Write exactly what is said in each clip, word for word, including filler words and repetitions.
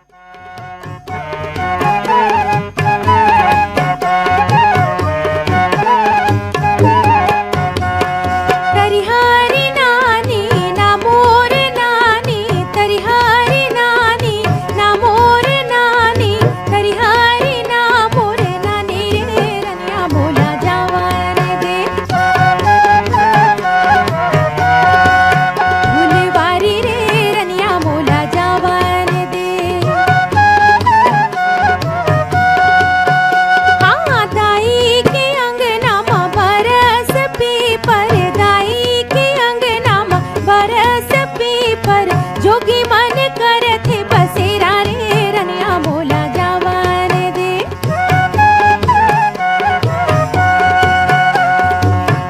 तरिहारी नानी ना मोर नानी, तरिहारी नानी ना मोर नानी, तरिहारी ना मोर नानी रे रनिया मोला जावन दे। फुलवारी रे रनिया मोला जावन दे। हाँ, दाई के अंगना म बरस पीपर, दाई के अंगना म बरस पीपर, जोगी मन करथे बसेरा रे रनिया मोला जावन दे।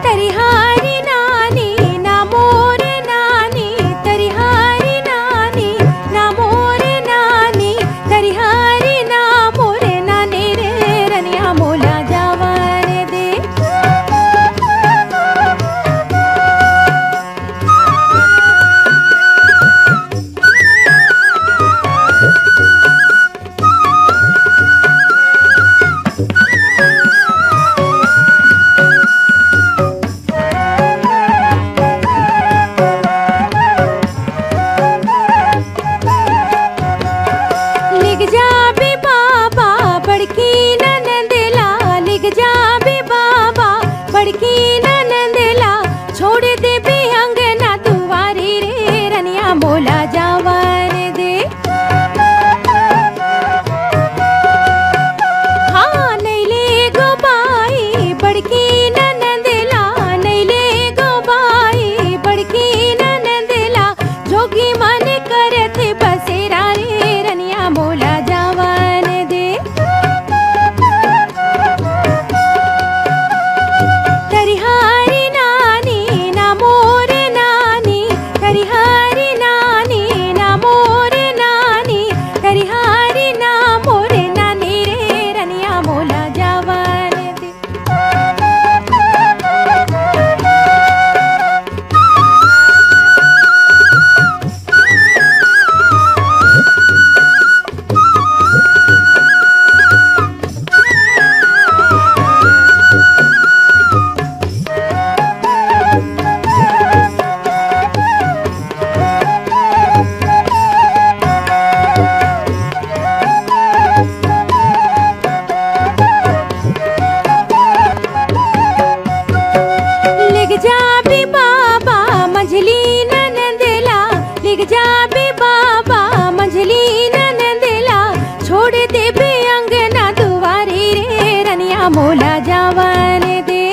तरिहारी नानी ना मोर नानी, तरिहारी नानी ना मोर नानी, तरिहारी ना मोर नानी रे रनिया मोला जावन दे। लेग जाबे बाबा बड़की ननद ला, लेग जाबे बाबा बड़की ननद ला, छोड़ देबे अंगना दुआरी रे रनिया मोला जावन दे। हाँ, नइ लेगो बाई बड़की ननद ला, नइ लेगो बाई बड़की ननद ला, जोगी मन करथे बसेरा रे रनिया मोला जावन दे। तरिहारी नानी ना मोर नानी, तरिहारी नानी ना मोर नानी, तरिहारी ना मोर नानी रे रनिया मोला जावन दे। लेग जाबे बाबा मंझली ननद ला, लेग जाबे बाबा मंझली ननद ला, छोड़ देबे अंगना दुआरी रे रनिया मोला जावन दे।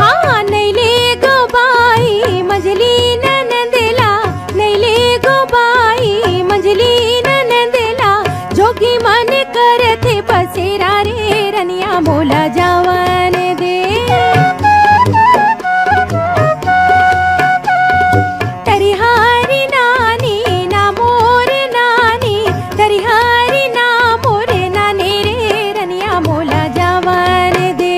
हाँ, नइ लेगो बाई मंझली ननद ला, नइ लेगो बाई मंझली ननद ला, जोगी मन करथे बसेरा रे रनिया मोला जावन दे। तरिहारी नानी ना मोर नानी, तरिहारी ना मोर नानी रे रनिया मोला जावन दे।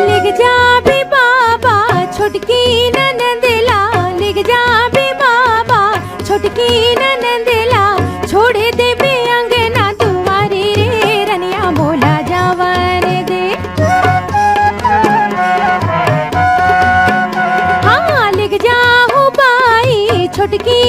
लेग जाबे बाबा छोटकी ननद ला, लेग जाबे बाबा छोटकी ननद ला, छोड़ देबे अंगना दुआरी रे रनिया मोला जावन दे। हाँ, लेग जाहू बाई छोटकी